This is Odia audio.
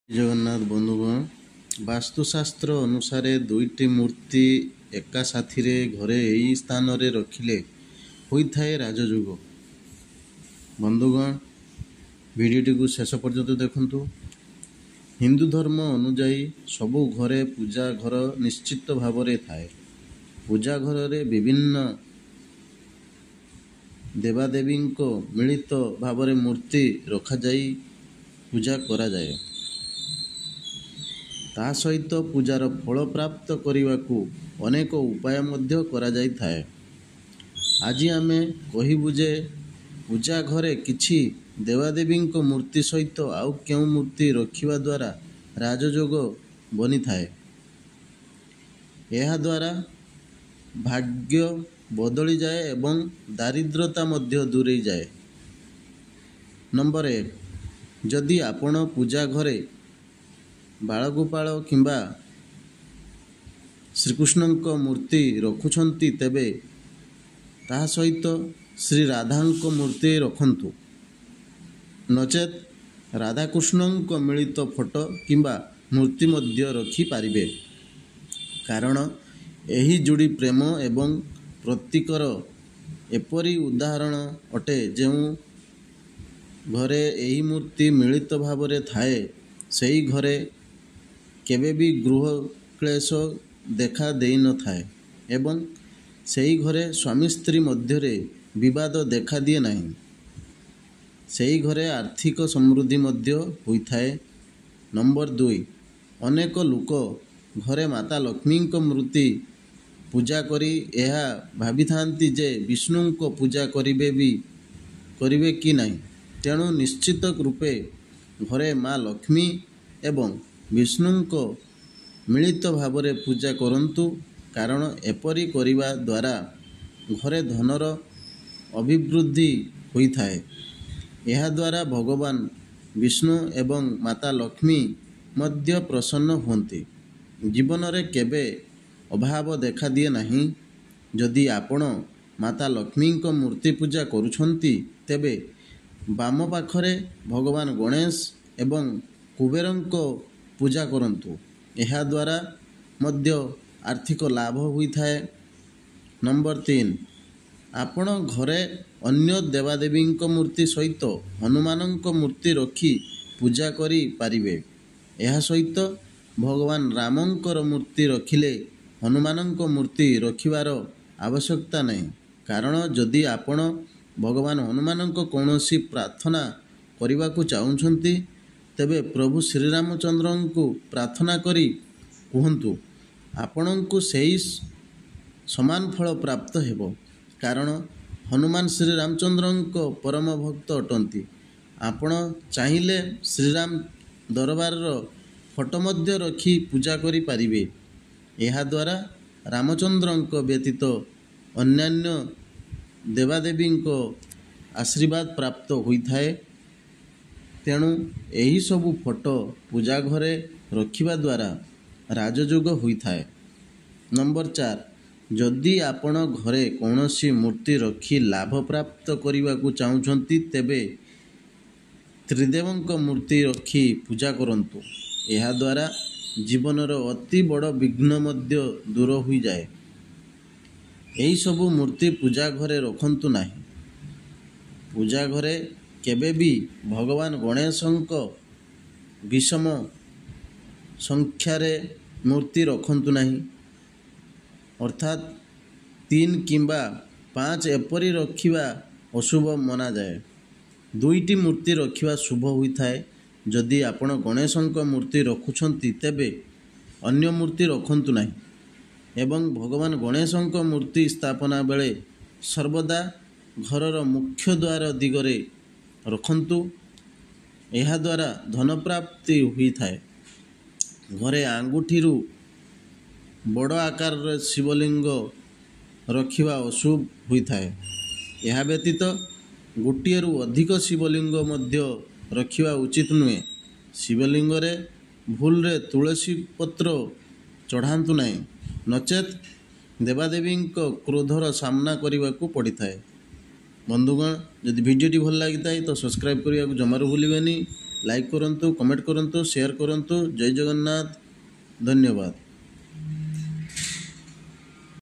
ଜଗନ୍ନାଥ ବନ୍ଧୁଗଣ, ବାସ୍ତୁଶାସ୍ତ୍ର ଅନୁସାରେ ଦୁଇଟି ମୂର୍ତ୍ତି ଏକା ସାଥିରେ ଘରେ ଏହି ସ୍ଥାନରେ ରଖିଲେ ହୋଇଥାଏ ରାଜଯୋଗ। ବନ୍ଧୁଗଣ, ଭିଡ଼ିଓଟିକୁ ଶେଷ ପର୍ଯ୍ୟନ୍ତ ଦେଖନ୍ତୁ। ହିନ୍ଦୁ ଧର୍ମ ଅନୁଯାୟୀ ସବୁ ଘରେ ପୂଜା ଘର ନିଶ୍ଚିତ ଭାବରେ ଥାଏ। ପୂଜା ଘରରେ ବିଭିନ୍ନ ଦେବାଦେବୀଙ୍କ ମିଳିତ ଭାବରେ ମୂର୍ତ୍ତି ରଖାଯାଇ ପୂଜା କରାଯାଏ। ତା ସହିତ ପୂଜାର ଫଳ ପ୍ରାପ୍ତ କରିବାକୁ ଅନେକ ଉପାୟ ମଧ୍ୟ କରାଯାଇଥାଏ। ଆଜି ଆମେ କହିବୁ ଯେ ପୂଜା ଘରେ କିଛି ଦେବାଦେବୀଙ୍କ ମୂର୍ତ୍ତି ସହିତ ଆଉ କେଉଁ ମୂର୍ତ୍ତି ରଖିବା ଦ୍ୱାରା ରାଜଯୋଗ ବନିଥାଏ। ଏହାଦ୍ୱାରା ଭାଗ୍ୟ ବଦଳିଯାଏ ଏବଂ ଦାରିଦ୍ରତା ମଧ୍ୟ ଦୂରେଇ ଯାଏ। ନମ୍ବର 1, ଯଦି ଆପଣ ପୂଜା ଘରେ ବାଳଗୋପାଳ କିମ୍ବା ଶ୍ରୀକୃଷ୍ଣଙ୍କ ମୂର୍ତ୍ତି ରଖୁଛନ୍ତି, ତେବେ ତାହା ସହିତ ଶ୍ରୀ ରାଧାଙ୍କ ମୂର୍ତ୍ତି ରଖନ୍ତୁ। ନଚେତ୍ ରାଧାକୃଷ୍ଣଙ୍କ ମିଳିତ ଫଟୋ କିମ୍ବା ମୂର୍ତ୍ତି ମଧ୍ୟ ରଖିପାରିବେ, କାରଣ ଏହି ଯୋଡ଼ି ପ୍ରେମ ଏବଂ ପ୍ରତୀକର ଏପରି ଉଦାହରଣ ଅଟେ। ଯେଉଁ ଘରେ ଏହି ମୂର୍ତ୍ତି ମିଳିତ ଭାବରେ ଥାଏ, ସେହି ଘରେ କେବେ ବି ଗୃହ କ୍ଳେଶ ଦେଖା ଦେଇନଥାଏ ଏବଂ ସେହି ଘରେ ସ୍ୱାମୀ ସ୍ତ୍ରୀ ମଧ୍ୟରେ ବିବାଦ ଦେଖାଦିଏ ନାହିଁ। ସେହି ଘରେ ଆର୍ଥିକ ସମୃଦ୍ଧି ମଧ୍ୟ ହୋଇଥାଏ। ନମ୍ବର 2, ଅନେକ ଲୋକ ଘରେ ମାତା ଲକ୍ଷ୍ମୀଙ୍କ ମୂର୍ତ୍ତି ପୂଜା କରି ଏହା ଭାବିଥାନ୍ତି ଯେ ବିଷ୍ଣୁଙ୍କ ପୂଜା କରିବେ ବି କରିବେ କି ନାହିଁ। ତେଣୁ ନିଶ୍ଚିତ ରୂପେ ଘରେ ମା ଲକ୍ଷ୍ମୀ ଏବଂ ବିଷ୍ଣୁଙ୍କ ମିଳିତ ଭାବରେ ପୂଜା କରନ୍ତୁ, କାରଣ ଏପରି କରିବା ଦ୍ୱାରା ଘରେ ଧନର ଅଭିବୃଦ୍ଧି ହୋଇଥାଏ। ଏହାଦ୍ୱାରା ଭଗବାନ ବିଷ୍ଣୁ ଏବଂ ମାତା ଲକ୍ଷ୍ମୀ ମଧ୍ୟ ପ୍ରସନ୍ନ ହୁଅନ୍ତି। ଜୀବନରେ କେବେ ଅଭାବ ଦେଖାଦିଏ ନାହିଁ। ଯଦି ଆପଣ ମାତା ଲକ୍ଷ୍ମୀଙ୍କ ମୂର୍ତ୍ତି ପୂଜା କରୁଛନ୍ତି, ତେବେ ବାମ ପାଖରେ ଭଗବାନ ଗଣେଶ ଏବଂ କୁବେରଙ୍କ ପୂଜା କରନ୍ତୁ। ଏହାଦ୍ୱାରା ମଧ୍ୟ ଆର୍ଥିକ ଲାଭ ହୋଇଥାଏ। ନମ୍ବର 3, ଆପଣ ଘରେ ଅନ୍ୟ ଦେବାଦେବୀଙ୍କ ମୂର୍ତ୍ତି ସହିତ ହନୁମାନଙ୍କ ମୂର୍ତ୍ତି ରଖି ପୂଜା କରିପାରିବେ। ଏହା ସହିତ ଭଗବାନ ରାମଙ୍କର ମୂର୍ତ୍ତି ରଖିଲେ ହନୁମାନଙ୍କ ମୂର୍ତ୍ତି ରଖିବାର ଆବଶ୍ୟକତା ନାହିଁ, କାରଣ ଯଦି ଆପଣ ଭଗବାନ ହନୁମାନଙ୍କ କୌଣସି ପ୍ରାର୍ଥନା କରିବାକୁ ଚାହୁଁଛନ୍ତି, ତେବେ ପ୍ରଭୁ ଶ୍ରୀରାମଚନ୍ଦ୍ରଙ୍କୁ ପ୍ରାର୍ଥନା କରି କୁହନ୍ତୁ, ଆପଣଙ୍କୁ ସେହି ସମାନ ଫଳ ପ୍ରାପ୍ତ ହେବ, କାରଣ ହନୁମାନ ଶ୍ରୀରାମଚନ୍ଦ୍ରଙ୍କ ପରମ ଭକ୍ତ ଅଟନ୍ତି। ଆପଣ ଚାହିଁଲେ ଶ୍ରୀରାମ ଦରବାରର ଫଟୋ ମଧ୍ୟ ରଖି ପୂଜା କରିପାରିବେ। ଏହାଦ୍ୱାରା ରାମଚନ୍ଦ୍ରଙ୍କ ବ୍ୟତୀତ ଅନ୍ୟାନ୍ୟ ଦେବାଦେବୀଙ୍କ ଆଶୀର୍ବାଦ ପ୍ରାପ୍ତ ହୋଇଥାଏ। ତେଣୁ ଏହିସବୁ ଫଟୋ ପୂଜା ଘରେ ରଖିବା ଦ୍ୱାରା ରାଜଯୋଗ ହୋଇଥାଏ। ନମ୍ବର 4, ଯଦି ଆପଣ ଘରେ କୌଣସି ମୂର୍ତ୍ତି ରଖି ଲାଭ ପ୍ରାପ୍ତ କରିବାକୁ ଚାହୁଁଛନ୍ତି, ତେବେ ତ୍ରିଦେବଙ୍କ ମୂର୍ତ୍ତି ରଖି ପୂଜା କରନ୍ତୁ। ଏହାଦ୍ୱାରା ଜୀବନର ଅତି ବଡ଼ ବିଘ୍ନ ମଧ୍ୟ ଦୂର ହୋଇଯାଏ। ଏହିସବୁ ମୂର୍ତ୍ତି ପୂଜା ଘରେ ରଖନ୍ତୁ ନାହିଁ। ପୂଜା ଘରେ କେବେ ବି ଭଗବାନ ଗଣେଶଙ୍କ ବିଷମ ସଂଖ୍ୟାରେ ମୂର୍ତ୍ତି ରଖନ୍ତୁ ନାହିଁ, ଅର୍ଥାତ୍ 3 କିମ୍ବା 5 ଏପରି ରଖିବା ଅଶୁଭ ମନାଯାଏ। ଦୁଇଟି ମୂର୍ତ୍ତି ରଖିବା ଶୁଭ ହୋଇଥାଏ। ଯଦି ଆପଣ ଗଣେଶଙ୍କ ମୂର୍ତ୍ତି ରଖୁଛନ୍ତି, ତେବେ ଅନ୍ୟ ମୂର୍ତ୍ତି ରଖନ୍ତୁ ନାହିଁ ଏବଂ ଭଗବାନ ଗଣେଶଙ୍କ ମୂର୍ତ୍ତି ସ୍ଥାପନା ବେଳେ ସର୍ବଦା ଘରର ମୁଖ୍ୟ ଦ୍ୱାର ଦିଗରେ ରଖନ୍ତୁ। ଏହାଦ୍ୱାରା ଧନପ୍ରାପ୍ତି ହୋଇଥାଏ। ଘରେ ଆଙ୍ଗୁଠିରୁ ବଡ଼ ଆକାରର ଶିବଲିଙ୍ଗ ରଖିବା ଅଶୁଭ ହୋଇଥାଏ। ଏହା ବ୍ୟତୀତ ଗୋଟିଏରୁ ଅଧିକ ଶିବଲିଙ୍ଗ ମଧ୍ୟ ରଖିବା ଉଚିତ ନୁହେଁ। ଶିବଲିଙ୍ଗରେ ଭୁଲରେ ତୁଳସୀ ପତ୍ର ଚଢ଼ାନ୍ତୁ ନାହିଁ, ନଚେତ୍ ଦେବାଦେବୀଙ୍କ କ୍ରୋଧର ସାମ୍ନା କରିବାକୁ ପଡ଼ିଥାଏ। ବନ୍ଧୁଗଣ, ଯଦି ଭିଡ଼ିଓଟି ଭଲ ଲାଗିଥାଏ ତ ସବସ୍କ୍ରାଇବ୍ କରିବାକୁ ଜମାରୁ ଭୁଲିବେନି, ଲାଇକ୍ କରନ୍ତୁ, କମେଣ୍ଟ କରନ୍ତୁ, ସେୟାର କରନ୍ତୁ। ଜୟ ଜଗନ୍ନାଥ, ଧନ୍ୟବାଦ।